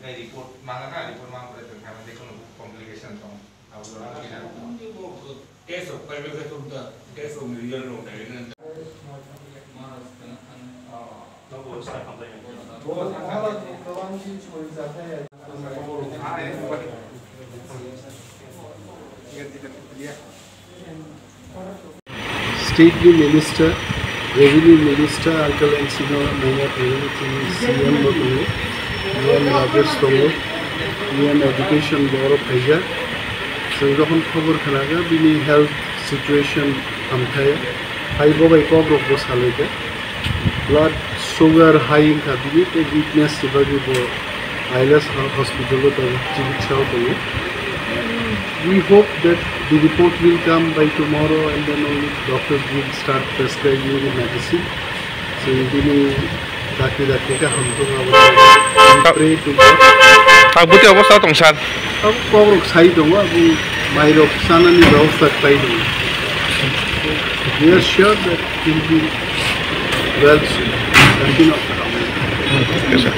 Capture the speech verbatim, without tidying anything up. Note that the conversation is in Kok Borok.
Tei report mangna, report mang pore tong kha, tei kono complication tong. Abo jora khe na. Test of qualification ta, test of result rok nai na. No, bo sa khamjai. State ni minister, revenue minister, Uncle N C no nangya phaiwi chini C M bo tongo, P M Rajesh tongo, P M education bo oro phaijak. Chwng jokhon khobor khnaga bini health situation hamthaya, hai bo bai kok rok bo salaijak. Blood sugar high wngkha bini, tei weakness ni bagwi bo I L S hospital o tongo, chikitsa o tongo. We hope that the report will come by tomorrow and then only doctors will start prescribing the medicine. So, bini dakti dakti khe hamthung abo. We pray to God. Ang buti obostha tong sir. Abo kok rok sai tongo, abo mai rok chanani bebosta khlai tongo. We are sure that he will be well soon. Thank you. Okay, sir.